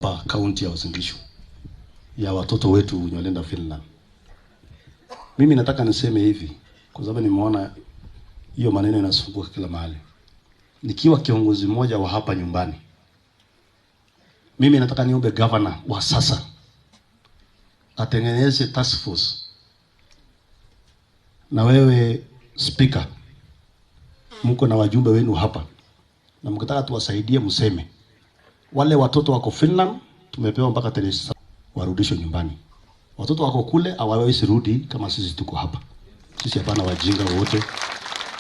Hapa kaunti ya Uasin Gishu ya watoto wetu wenye walienda Finland. Mimi nataka niseme hivi kwa sababu nimeona hiyo maneno inazunguka kila mahali. Nikiwa kiongozi mmoja wa hapa nyumbani, mimi nataka niombe governor wa sasa atengeneze task force, na wewe speaker, mko na wajumbe wenu hapa, na mkitaka tuwasaidie, mseme wale watoto wako Finland tumepewa mpaka tarehe warudishwe nyumbani. Watoto wako kule hawawezi rudi kama sisi tuko hapa. Sisi hapana wajinga wote.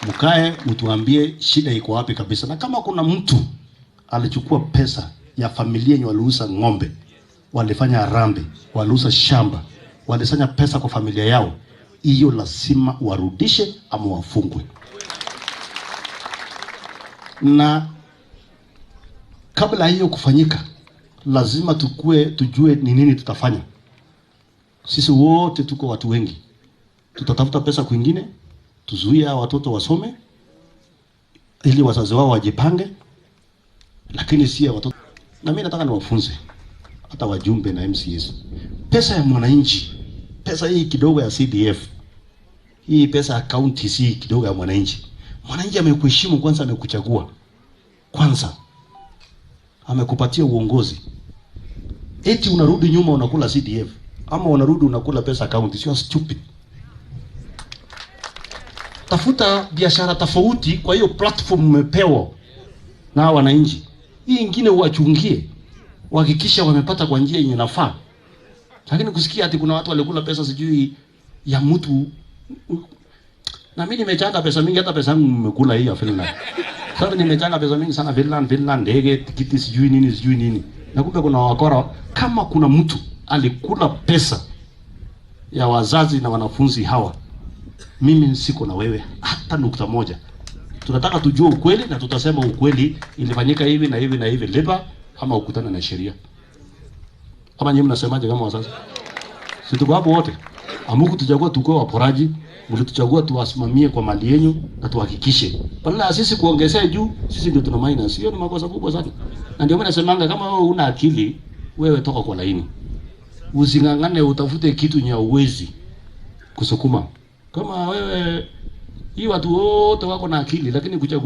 Mkae mtuambie shida iko wapi kabisa, na kama kuna mtu alichukua pesa ya familia yenye waliuza ng'ombe, walifanya harambee, waliuza shamba, walisanya pesa kwa familia yao, hiyo lazima warudishe ama wafungwe. Na kabla hiyo kufanyika, lazima tukue tujue ni nini tutafanya. Sisi wote tuko watu wengi, tutatafuta pesa kwingine, tuzuie hao watoto wasome ili wazazi wao wajipange, lakini si watoto. Na mimi nataka niwafunze hata wajumbe na MCAs, pesa ya mwananchi, pesa hii kidogo ya CDF, hii pesa ya county si kidogo ya mwananchi. Mwananchi amekuheshimu kwanza, amekuchagua kwanza, amekupatia uongozi, eti unarudi nyuma unakula CDF ama unarudi unakula pesa county? Sio stupid. Tafuta biashara tofauti kwa hiyo platform umepewa na wananchi. Hii ingine uwachungie, uhakikisha wamepata kwa njia yenye nafaa. Lakini kusikia ati kuna watu walikula pesa sijui ya mtu, na mimi nimechanga pesa mingi, hata pesa yangu mmekula hii ya Finland. Sasa nimechanga pesa mingi sana Finland, Finland, ndege, tikiti sijui nini sijui nini. Na kumbe kuna wakora. Kama kuna mtu alikula pesa ya wazazi na wanafunzi hawa, mimi siko na wewe hata nukta moja. Tunataka tujue ukweli na tutasema ukweli, ilifanyika hivi na hivi na hivi, lipa ama ukutane na sheria. Kama nyinyi mnasemaje kama wazazi? Si tuko hapo wote? Hamkutuchagua tukue waporaji, mlituchagua tuwasimamie kwa mali yenu na tuhakikishe. Badala ya sisi kuongezea juu, sisi ndio tuna minus. Hiyo ni makosa kubwa sana. Na ndio maana nasemanga kama wewe una akili, wewe toka kwa laini. Using'ang'ane utafute kitu nya uwezi kusukuma. Kama wewe, hii watu wote wako na akili lakini kuchagua